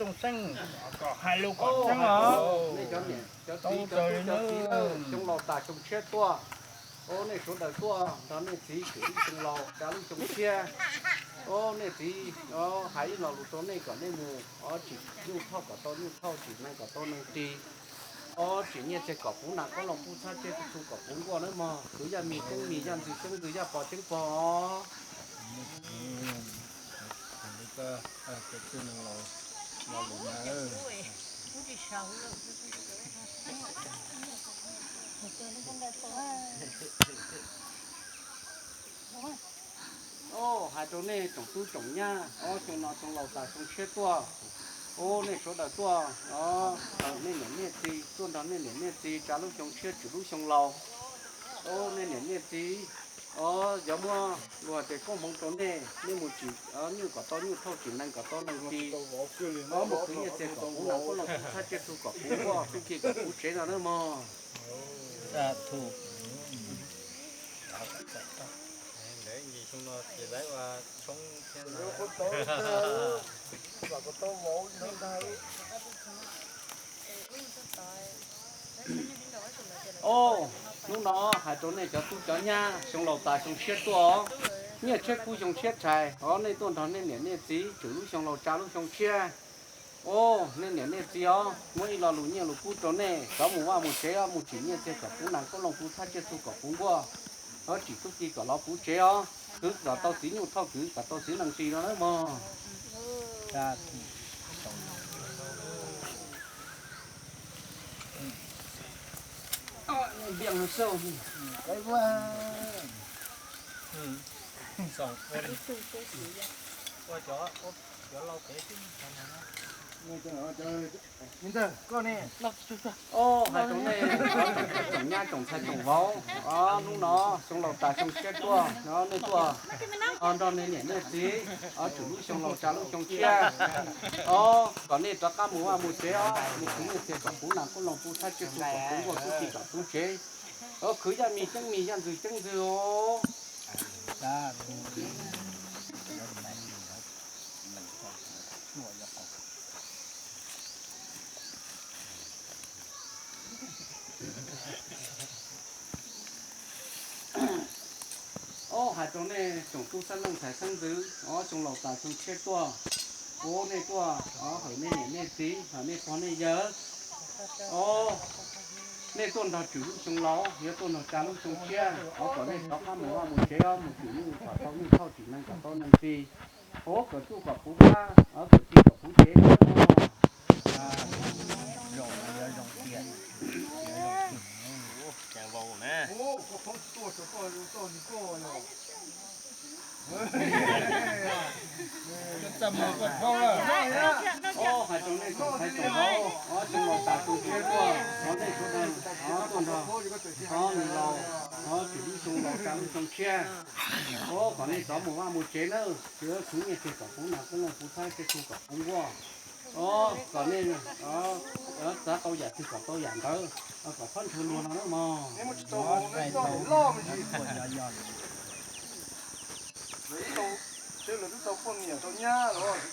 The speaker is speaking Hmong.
Tooj Xeeb, kom hais lus kom tseeb os. Nej cov niam cov txiv cov tub cov kiv, xyoo laus tas xyoo tshiab tuaj. Au, nej sawv daws tuaj nrog nej txiv txwm lub xyoo laus tsa lub xyoo tshiab. Au, nej txiv, au, hais ib lo lus rau nej kom nej mus, au, tsim nyuj thauj kom tau nyuj thauj, tsim nees kom tau nees ris. Au, tsim nyiaj txiag kom puv nas, koob loo pub txhab, tsiaj txhu kom puv nkuaj nawb mog. Kwv yaj mis ceeb mis, yaj ntxwv ceeb ntxwv, yaj pog ceeb pog os. Au, hais rau nej tsoom tub tsoom nyab, au, xyoo no xyoo laus tas xyoo tshiab tuaj. Au, nej sawv daws tuaj, au, hawm nej niam nej txiv, tuaj nrog nej niam nej txiv tsa lub xyoo tshiab tsim lub xyoo laus. Au, nej niam nej txiv, au, yuav muab luag ces koob hmoov rau nej, nej mus tsim, au, nyuj kom tau nyuj thauj, tsim nees kom tau nees ris. Au, mus khwv nyiaj txiag kom puv nas, koob loo pub txhab, tsiaj txhu kom puv nkuaj, txuj ci kom puv tsev no nawb mog. Au, hnub no hais rau nej cov tub cov nyab, xyoo laus tas xyoo tshiab tuaj os. Nyiaj tshiab kub xyoo tshiab tshais os, nej tuaj nrog nej niam nej txiv tsim lub xyoo laus tsa lub xyoo tshiab. Au, nej niam nej txiv os, muab ib lo lus nyiaj lus kub rau nej, rov mus vaj mus tsev os, mus tsim nyiaj txiag kom puv nas, koob loo pub txhab, tsiaj txhu kom puv nkuaj, txhob tsim txuj ci kom los puv tsev os, khwv kom tau txiv nyuj thauj, khwv kom tau txiv nees ris no nawb mog. Au, hais rau nej tsoom nyab tsoom ntxhais tsoom vauv, hnub no xyoo laus tas xyoo tshiab tuaj, nej tuaj nrog nej niam nej txiv tsim lub xyoo laus tsa lub xyoo tshiab. Au, kom nej rov qab mus vaj mus tsev os, mus khwv nyiaj txiag kom puv nas, koob loo pub txhab, tsiaj txhu kom puv nkuaj, txuj ci kom puv tsev. Au, khwv yaj mis ceeb mis, yaj ntxwv ceeb ntxwv os. Au, hais rau nej tsoom tub xeeb leej ntxhais xeeb ntxwv, au, xyoo laus tas xyoo tshiab tuaj. Au, nej tuaj, au, hawm nej niam nej txiv, hawm nej pog nej yawg. Au, nej tuaj nrog tsim lub xyoo laus, yuav tuaj nrog tsa lub xyoo tshiab, au, kom nej rov qab mus vaj mus tsev os, mus tsim nyuj kom tau nyuj thauj, tsim nees kom tau nees ris. Au, kom txuj kom puv qab, au, kom txuj kom puv tsev. Au, hais rau nej tsoom ntxhais tsoom vauv, au, xyoo laus tas xyoo tshiab tuaj, au, nej sawv daws, au, tuaj nrog, au, niam laus, au, tsim lub xyoo laus tsa lub xyoo tshiab. Au, kom nej rov mus vaj mus tsev nawb, yuav khwv nyiaj txiag kom puv nas, koob loo pub txhab, tsiaj txhu kom puv nkuaj. Au, kom nej, au, txav tau yam twg kom tau yam ntawd, au, kom txhob ntshaw luag no nawb mog. Lawv twb tau poj niam tau nyab los,